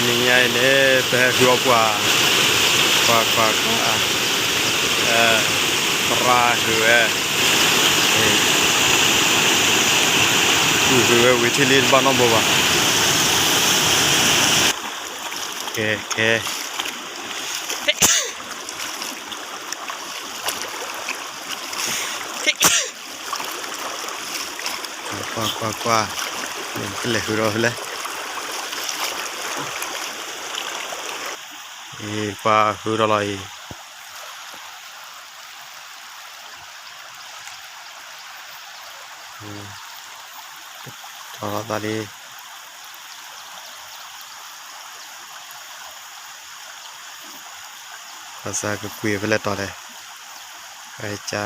နံၤညါအံၤန့ၣ် ပဟဲဃုအီၣ်ပှၢ်, ကွၢ်ကွၢ်ကွၢ်, သရၣ်ဃုဝဲ, ဃုဝဲဝံၤထံၣ်လံတဘၣ်နီတဘိဘၣ်, ကဲကဲ ကွၢ်ကွၢ်ကွၢ်, ကလဲၤဃုဒီးဖဲလဲၣ်, ကွၢ်ဃုဒီးလီၤအံၤ, ထီၣ်လီၤသးလံ. ဘၣ်ဆၣ်ကကွံာ်ဖဲလဲၣ်တီၤလဲၣ်, ကနၤ,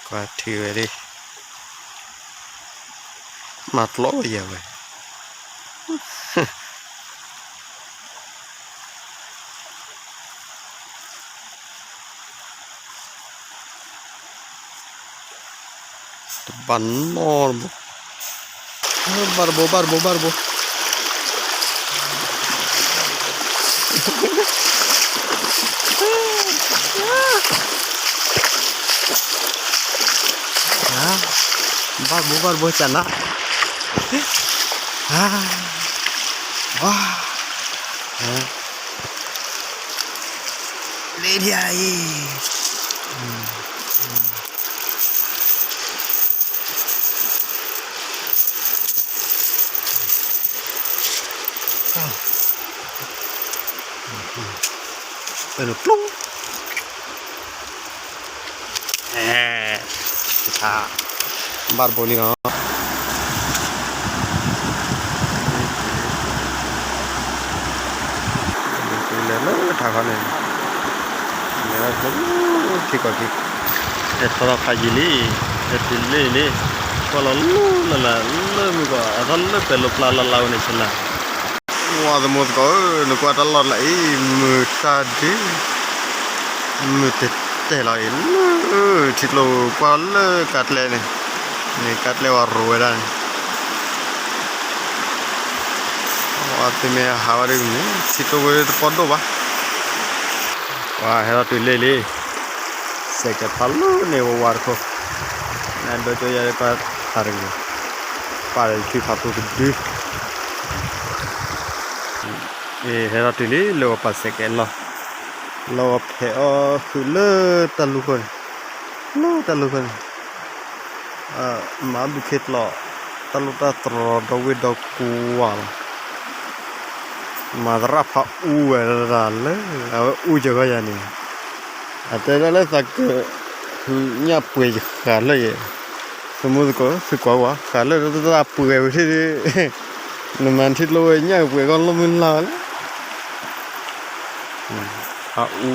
ကွံာ်လံကွံာ်လံ, ကွၢ်ထံဝဲလံ, မၤတလီၤဝဲယၤဝဲ တဘၣ်နီတဘိ, ဘၣ်တဘိ ဘၣ်တဘိ ဘၣ်တဘိ, ဘၣ်တဘိ ဘၣ်တဘိ ကနၤ, ဝါ လ့ဒံအံၤ, ပနပျိ, ဘၣ်တဘိလံနီၤ. လဲၤလၢထးခီန့ၣ်, လဲၤထံကီၢ်ခံ, ဟဲထီၣ်ဖးယံာ်လံ, ဟဲတုၤလၢလံ, ကွၢ်လီၤလၢလၢ်လၢ်လၢမုၢ်ကီၢ် အသီလၢပဲၤလိပျၢ်လၢ်လၢ်ဝဲန့ၣ်ဆလၢ် ဝါသမူသကိးဧၢ, နကွၢ်တၢ်လီၢ်တလၢအံၤ မုၢ်တၢ်ဒုး, မုၢ်တဲတဲလီၤအံၤ လၢထံကျိကွၢ်လၢကါကျဲန့ၣ်, န့ၣ်ကါကျဲဝဲရိၤဝဲဒၣ်န့ၣ်, ဝါသုမ့ၢ်ဟးဝဲဒၣ်န့ၣ် ထံကျိဝဲတပီၢ်ဒိၣ်ဘၣ်, ပှၤဟဲထီၣ်တုၤလၢလံ, စဲးကဲးဖးလၢန့ၣ်ဝဲဝါတခိၣ်, နဒိကၠိယဲၢ်ကီၢ်ဖးတဂ့ၤ, ပာ်လၢထံဖးဖိတဒု အ့ၣ် ဟဲထီၣ်တုၤလံလၢဝဲပာ်စဲးကဲးလီၢ်, လီၤဝဲဖဲးအီၣ်ဃုာ်လၢတၢ်လူၢ်ခိၣ်န့ၣ်, လၢတၢ်လူၢ်ခိၣ်န့ၣ်, မၤဘုခ့တလီၤ, တၢ်လိၣ်တၢ်တြီၤဒီဝ့ၢ်ဒီကွါလီၤ, မၤသရၣ်ဖးအူဝဲဒၣ်လၢ အဝဲအူကဂီၢ်ယၤန့ၣ်, အတဲဒၣ်လၢသးက ဃုညၣ်ပှဲၤယဃာ်လၢယဲ, သမူသကိး သုကွၢ်ဝဲ ဃာ်လၢတၢ်ပှဲၤဝဲထံၣ်, နမၤထံကျိဝဲညၣ်ပှဲၤကီၢ်လိၣ်မုၢ်လၢ်ဝဲလဲၣ်, ဖးအူ